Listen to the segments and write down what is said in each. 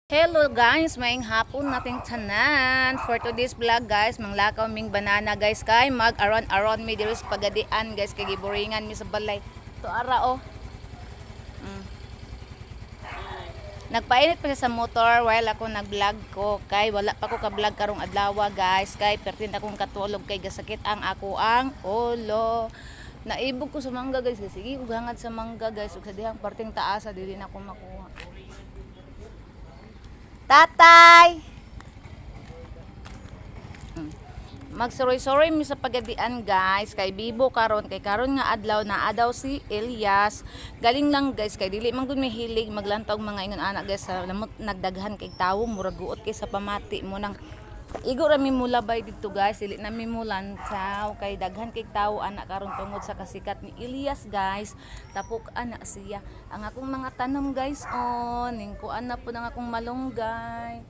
Hello guys, maayong hapon nating tanan. For today's vlog guys, manglakaw ming banana guys, kay mag aron aron mi diri sa pagadian guys, kay giboringan mi sa balay. To ara oh. Nagpainit pa siya sa motor while ako nag-vlog ko, kay wala pa ko ka-vlog karong adlaw guys, kay pertin akong katulog kay gasakit ang ako ang ulo. Naibog ko sa mangga guys, sige ug hangad sa mangga guys, ug sa dihang parteng taas dili na ako makuha. Tatay! Magsuroy-suroy mi sa pagadian guys, kay bibo karon, kay karon nga adlaw na adaw si Elias. Galing lang guys, kay dili man gud may hilig maglantaw mga ingon anak guys, sa lamot nagdaghan kay tawo, murag guot kay sa pamati mo nang igo ra mi mulabay didto guys, dili na mi mulantaw kay daghan kay tawo anak karon tungod sa kasikat ni Elias guys. Tapok ana siya. Ang akong mga tanom guys, oh, ning kuan na po ng akong malunggay.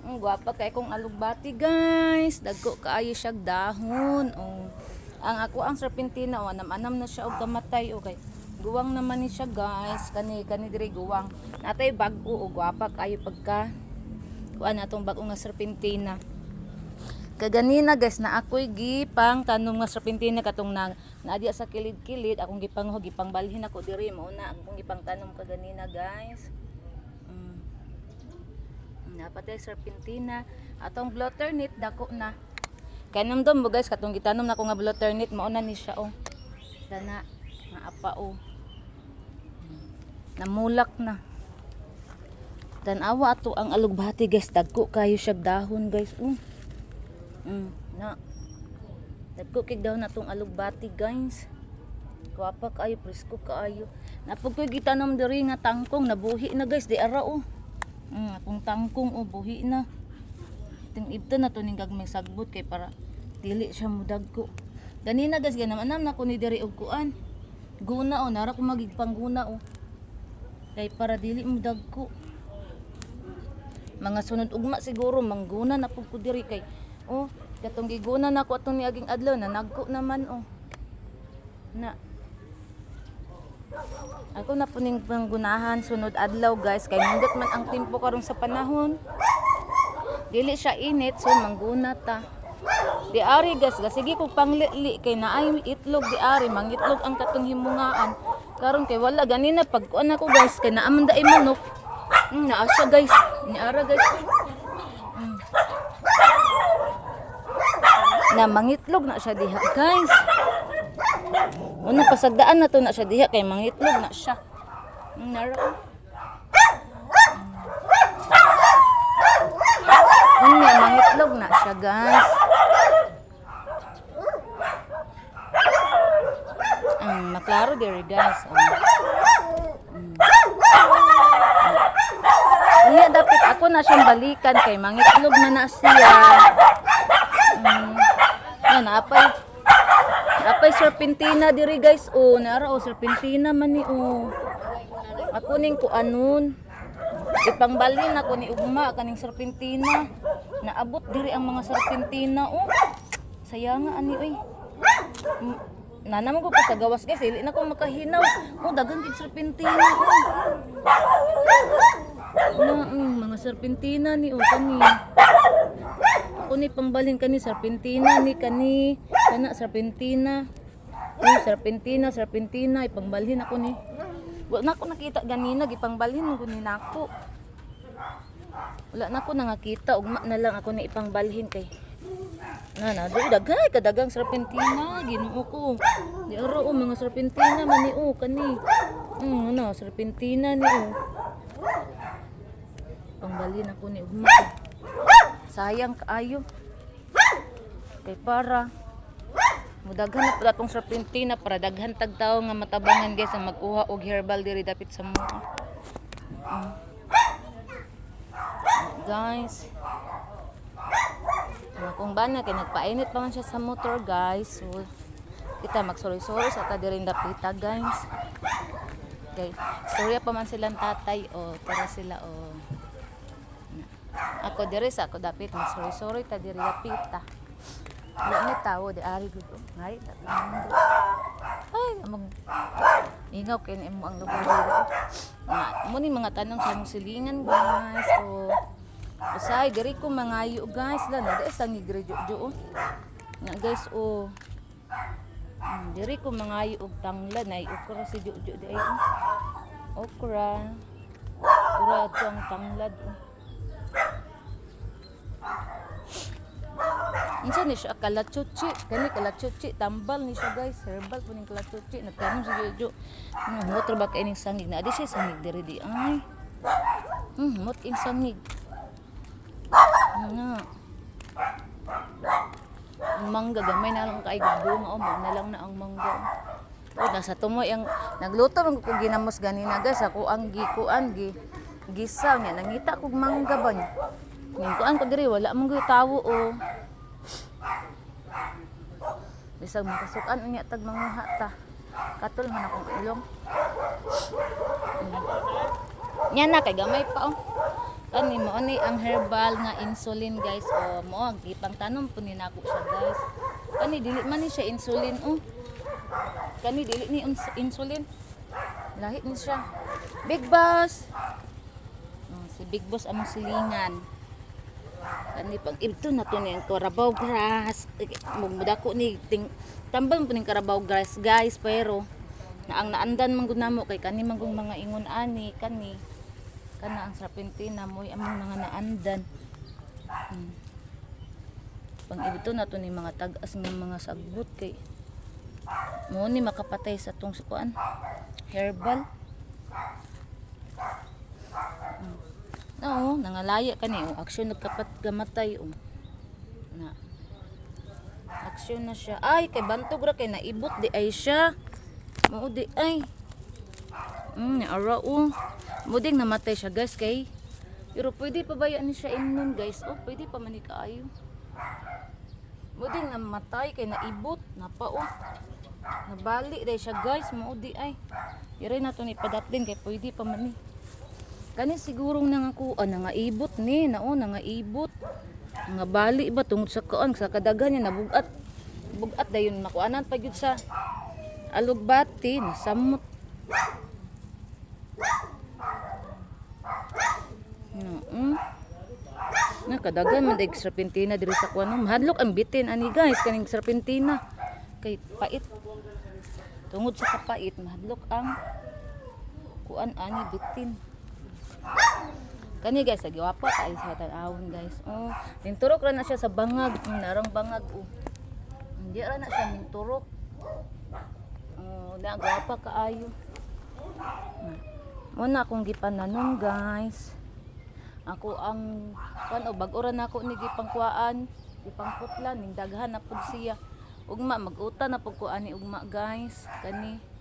Ang gwapa kay kong alugbati guys. Dagko kaayo siya dahon. Oh. Ang ako ang serpentina, oh, anam-anam na siya og kamatay, okay. Guwang naman ni siya guys. Kani kani diri guwang. Natay bag-o, og gwapa kaayo pagka kuan atong bag-o nga serpentina. Kaganina guys na ako'y gipang tanom nga serpentina, katong na naadya sa kilid-kilid akong gipang gipangbalhin ako diri, mao na akong gipang tanom kaganina guys. Napatay serpentina. Atong bloternit dako na. Kay namdam mo guys, katong gitanom nako nga bloternit, mao na ni siya oh. Dana nga apa oh. Namulak na. Tan-awa ato ang alugbati guys, dagko kayo siya dahon guys. Oh. Na. Dagko kay dahon atong alugbati guys. Gwapa kaayo, presko kaayo. Napag ko'y gitanom diri nga tangkong, nabuhi na guys, di ara oh. Akong tangkong oh, buhi na. Ting ibto na to ning gagmay sagbot kay para dili siya mudagko. Ganina guys, ganam anam na ko ni diri og kuan. Guna oh, nara ko magigpangguna oh. Kay para dili mudagko. Mga sunod ugma siguro mangguna na pud ko diri, kay oh, katong giguna na ko atong niaging adlaw na nagko naman oh. Na ako na puning panggunahan sunod adlaw guys, kay nindot man ang timpo karon sa panahon. Dili siya init, so mangguna ta. Di ari guys, sige ko panglili kay naay itlog di ari, mangitlog ang katong himungaan. Karon kay wala ganina pag kuan ako guys, kay naa man daay manok. Naa siya guys. Ni ara guys. Na mangitlog na siya diha guys. Una pasagdaan na to na siya diha kay mangitlog na siya. Nara. Unya mangitlog na siya guys. Ang maklaro diri guys. Oh. Unya dapat ako na siyang balikan kay mangitlog na na siya. Yan, apay. Apay serpentina diri guys. Oh, nara oh, serpentina man ni oh. Ako ning kuanon. Ipangbalin ako ni ugma kaning serpentina. Naabot diri ang mga serpentina oh. Sayanga ani oy. Nana mo ko sa gawas guys, dili na ko makahinaw. Oh, daghan gid serpentina oh. Na, mga serpentina ni oh kani. Ako ni pangbalhin kani serpentina ni kani kana serpentina. Oh, serpentina, serpentina ipangbalhin ako ni. Wala na ako nakita ganina, gipangbalhin ko ni nako. Wala na ako nangakita, ugma na lang ako ni ipangbalhin kay. Na na, do daghay kadagang serpentina, Ginoo ko. Di oro oh, mga serpentina man ni oh kani. Ano, serpentina ni oh. Pangbalhin ako ni ugma. Sayang kaayo. Kay para mudaghan na pala tong serpentina para daghan tag tawo nga matabangan guys ang magkuha og herbal diri dapit sa mga. Guys. Ang akong bana kay nagpainit pa man siya sa motor guys. So kita magsuroy-suroy sa ta diri dapita guys. Kay istorya pa man silang tatay o tara sila o. Ako diri sa ako dapit magsuroy-suroy ta diri dapita. Wala ni tawo di ari gud. Ay, ay, mag Ingaw kay na imo ang lugar dito. Nga, mo ni mga tanong sa among silingan, guys. So, usay diri ko mangayo, guys. La na dai sang jo oh. Na guys, oh. Diri ko mangayo og tanglad nay okra si Jojo di ay, oh. Okra. Okra ato ang tanglad, oh. Unsa ni siya kalachuchi? Kani kalachuchi tambal ni siya, guys. Herbal po ning kalachuchi. Nagtanong si Jojo. Humot ra ba kay ning sangig na? Adi siya sangig diri di ay. Humot ing sangig. Nga. Ang mangga gamay na lang kay bunga oh, mao na lang na ang mangga. Oh, nasa tumoy ang nagluto man ko ginamos ganina, guys. Ako ang gikuan gi gisaw niya nangita kog mangga ba niya. Ningkuan ko diri wala man gyud tawo oh. Bisag makasukan unya tag manguha ta. Katol man akong ilong. Nya na kay gamay pa oh. Kani mo ni ang herbal nga insulin, guys, oh. Mo ang gipang tanom po ni nako siya, guys. Kani dili man ni siya insulin oh. Kani dili ni insulin. Lahi ni siya. Big Boss. Oh, si Big Boss among silingan. Kani pang ito na to ni ang Carabao grass. Mugmudako ni ting tambal po ning Carabao grass, guys, pero na ang naandan man gud namo kay kani man gung mga ingon ani kani kana ang serpentina mo'y among mga naandan. Pang ito na to ni mga tag-as ng mga sagbot kay mo ni makapatay sa tong kuan herbal. Oo, nangalaya ka ni. Oh, aksyon nagkapat gamatay. Oh. Na. Aksyon na siya. Ay, kay bantog ra kay naibot di ay siya. Mao di ay. Ara oh. Muding namatay siya, guys, kay pero pwede pa ba yan siya imnon, guys? Oh, pwede pa man ni kaayo. Muding namatay kay naibot napa oh. Nabali dai siya, guys, mao di ay. Ire na to ni padatlin kay pwede pa man ni. Kani sigurong nangakuan, nangaibot ni, nao nangaibot. Nga bali ba tungod sa kuan sa kadaghan niya nabugat. Bugat dayon makuanan pa gyud sa alugbati nasamot. No. Na kadaghan man dag serpentina diri sa kuan. No. Mahadlok ang bitin ani, guys, kaning serpentina kay pait. Tungod sa kapait mahadlok ang kuan ani bitin. Kani guys, giwapa kaayo sa tan-awon, guys. Oh, ninturok ra na siya sa bangag, ang narang bangag oh. Hindi ra na siya minturok. Oh, na gwapa kaayo. Muna akong gipananom, guys. Ako ang kuan o bag-o ra nako ni gipangkuan, gipangputlan ning daghan na pud siya. Ugma mag-uta na pud ko ani ugma, guys. Kani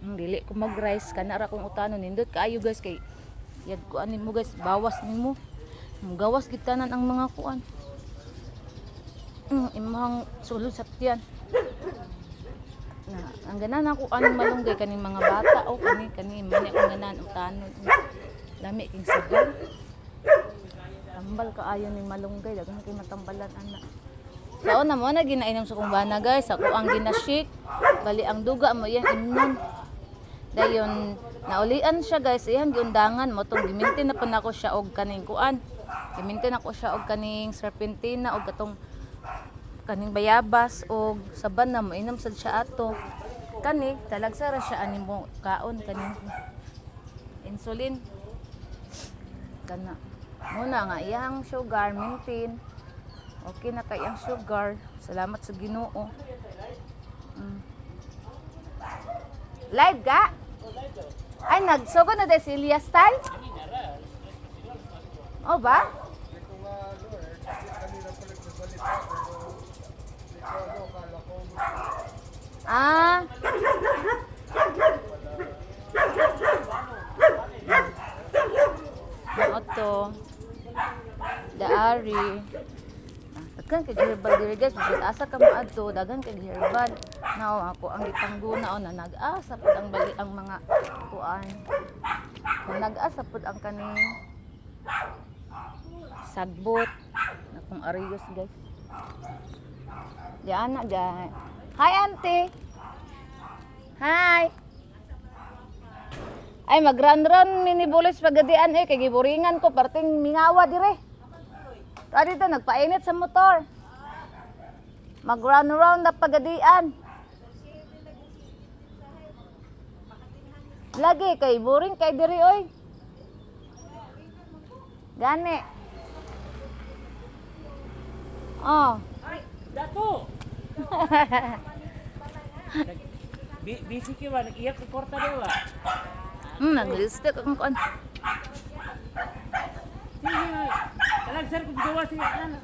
dili ko mag-rice kana ra kong utanon nindot kaayo, guys, kay yag kuan nimo, guys, bawas nimo. Gawas gid tanan ang mga kuan. Imong sulod sa tiyan. Na, ang ganan ako aning malunggay kaning mga bata o kani kani man akong ganan utanon. Lami king sabaw. Tambal kaayo ning malunggay, daghan kay matambalan ana. Sao na mo na ginainom sa kong bana, guys. Ako ang ginashik. Bali ang duga mo yan imnon. Dayon naulian siya, guys, iyang giundangan mo tong gimintin na pa nako siya og kaning kuan. Gimintin ako siya og kaning serpentina og katong kaning bayabas og saban na mo inom sad siya ato. Kani talagsa ra siya ani mo kaon kaning insulin. Kana. Muna nga iyang sugar maintain. Okay na kay ang sugar. Salamat sa Ginoo. Live ka? Ay, nagsugo na dahil si Elias style? Oh ba? Hindi ko nga ano eh, kasi kanina pa nagsasalita pero hindi ko ano, akala ko Ah. Oto. Daari. Ah, daghan kay herbal diri, guys. Bisag asa ka moadto, daghan kay herbal. Nao ako ang gipangguna o na nag-asa pud ang bali ang mga kuan. Nag-asa pud ang kaning sagbot. Akong ariyos, guys. Diyan na, guys. Hi, auntie. Hi. Ay, mag-run-run mini bulis pagadian eh kay giburingan ko parting mingawa dire. Ta dito nagpainit sa motor. Mag-run-run na pagadian. Lagi kay boring kay diri oy. Gani. Oh. Ay, dato! Busy ka ba? Nag-iyak ka kwarta daw ba? Naglistik akong kuan. Sige, talag sir kung gawa sige. Ano?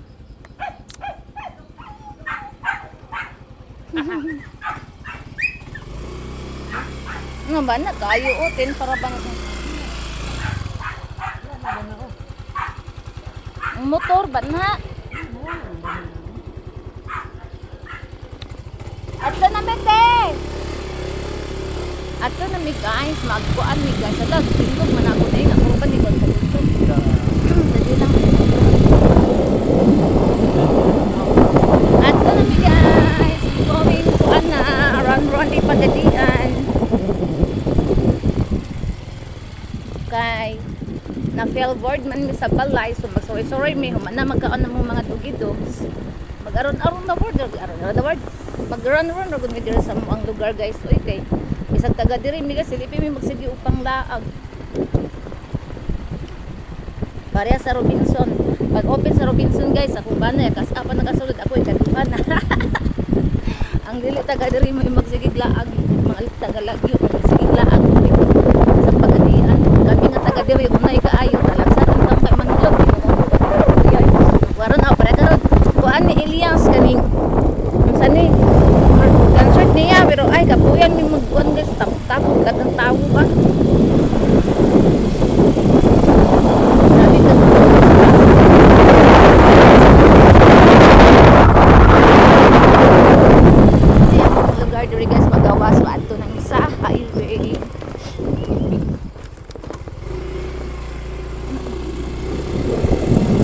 Nga ba na kayo utin para bang ang motor ba na? Ato na mi te. Ato na mi guys, magkuan mi guys. Ato tingog man ako na nga ba ni kon sa gusto. Dali lang. Ato na mi guys, going kuan na run run di pagadian. Kay na fell board man mi sa balay, so magsuroy-suroy mi human na magkaon na mo mga dugi-dogs, mag-aron-aron na board, aron na board, mag-run-run ra gud mi diri sa ang lugar guys. Oy, kay isang taga diri mi guys, silipin mi magsige upang laag pareha sa Robinson. Pag open sa Robinson guys, akong bana kas apa nakasulod ako ikaduha na. Ang dili taga diri mo magsigig laag, mga taga lagyo magsigig laag sa pagadian. Kami nga taga diri unay kaayo talagsa ang taong kay manulog. Waron aw pare karon kuan ni Elias kaning unsa ni concert niya, pero ay kapuyan mi magkuan guys, tapok-tapok daghang tawo ba. Grabe ka. Ayan ang lugar diri guys, magawas pa adto ng isa highway.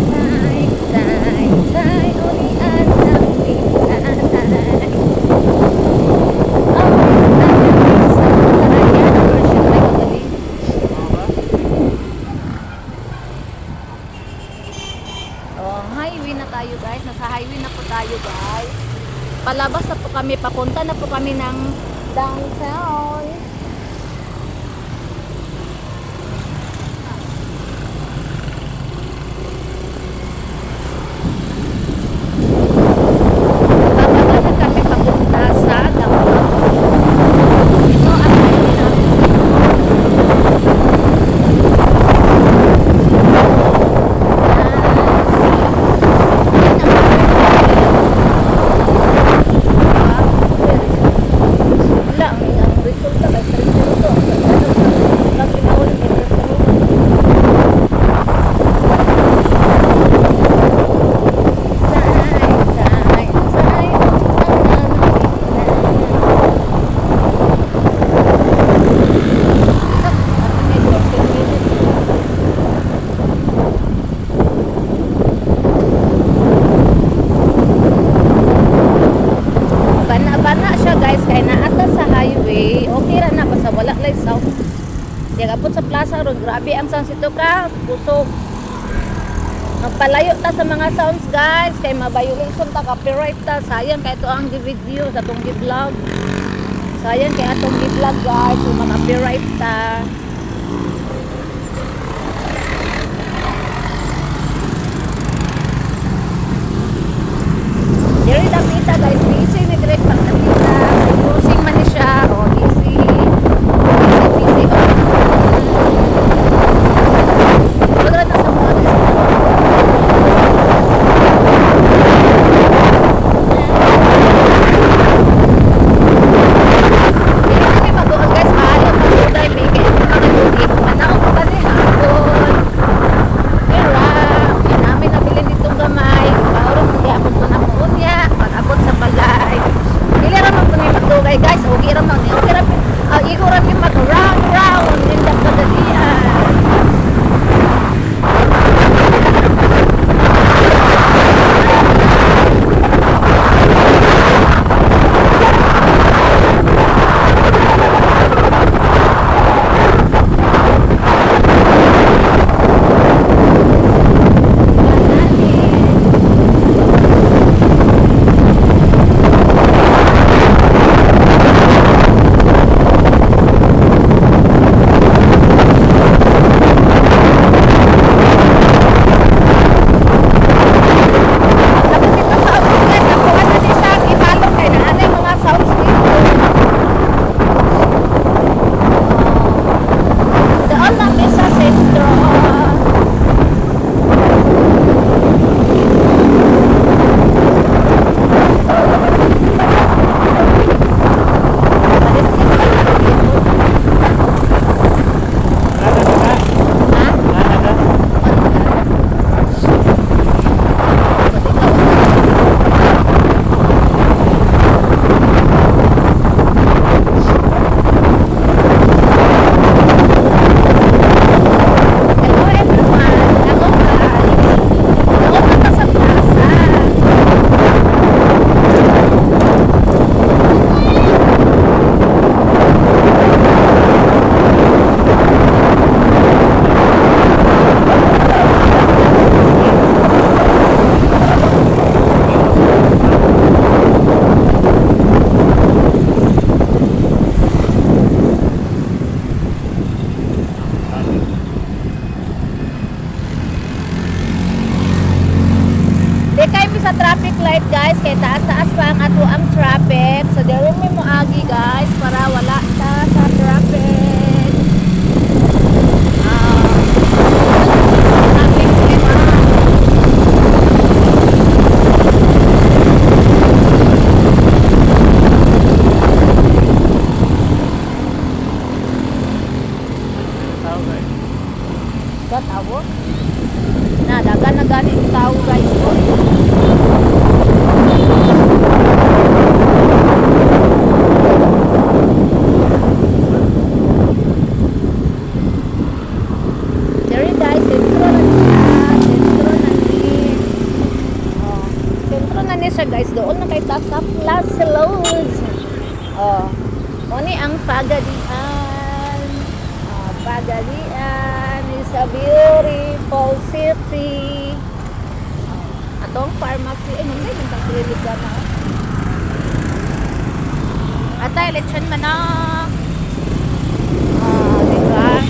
Tay, tay, tay, uli anami, tay. Oh, sa ayan, version ay magaling. Oh, highway na tayo guys. Nasa highway na po tayo guys. Palabas na po kami. Papunta na po kami ng downtown. Bababa na kami papunta sa downtown. Ito ang highway namin. Wala, ang resulta kay 3-0. Pag pinahuli, may 3-0. Tay, tay, tay, ang may 14 minutes. Bana-bana siya guys kay naata sa highway. Okay ra na basta wala lay sound. Siya abot sa plaza ron, grabe ang sound sito ka, kusog. Magpalayo ta sa mga sounds guys kay ma-violation ta, copyright ta. Sayang kay ito ang gi-video sa atong gi-vlog. Sayang kay atong gi-vlog guys, kung ma-copyright ta. Diri dapita guys, busy ni direct pagdapita. May cruising man ni siya, oh busy. Busy, busy. Oh. Wala na sa mga guys. Dili kami mag-uol guys, maayo mag-uday may kay mga dugi. Manaog light, guys, kay taas-taas pa ang ato ang traffic. So dere mi moagi, guys, para wala ta sa traffic. Ah, traffic diba? Tao guys. Ka tawo? Na dagan na gani ang tao, guys. Oy. There, guys, sentro na siya. Sentro na ni. Oh, sentro na ni siya, guys. Doon na kay ta sa Plaza Luz. Oh. Mo ni ang Pagadian. Oh, Pagadian is a beautiful city. Oh, atong pharmacy ay nung may tang clinic na. Oh. Atay lechon manok. Oh, di ba?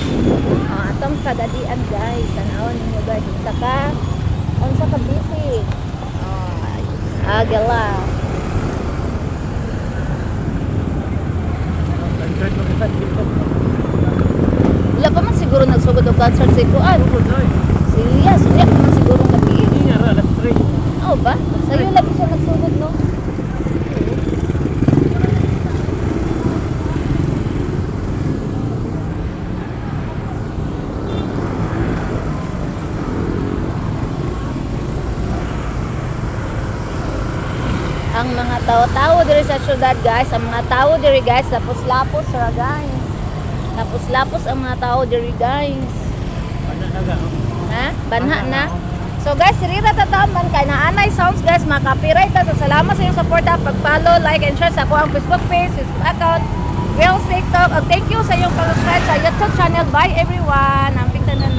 Oh, atong Pagadian, guys. Tan-awon ninyo, guys. Unsa ka busy. Oh, agala. Concert mo kita dito. Wala pa man siguro nagsugod og concert si Kuan. Sugod oy. Si Elias, unya pa man siguro gabi. Hindi nga ra alas 3. Oo ba? Sa'yo lagi siya nagsugod, no? Ang mga tao-tao diri sa syudad, guys, ang mga tao diri, guys, lapos-lapos ra, guys. Lapos-lapos ang mga tao diri, guys. Ano na ga? Ha? Banha na. So guys, sirira tataman kay naanay sounds, guys, makapiright ta. So salamat sa inyong suporta, pag-follow, like and share sa ako ang Facebook page, Facebook account, Reels, TikTok. Ug thank you sa inyong pag-subscribe sa YouTube channel. Bye everyone. Amping tanan.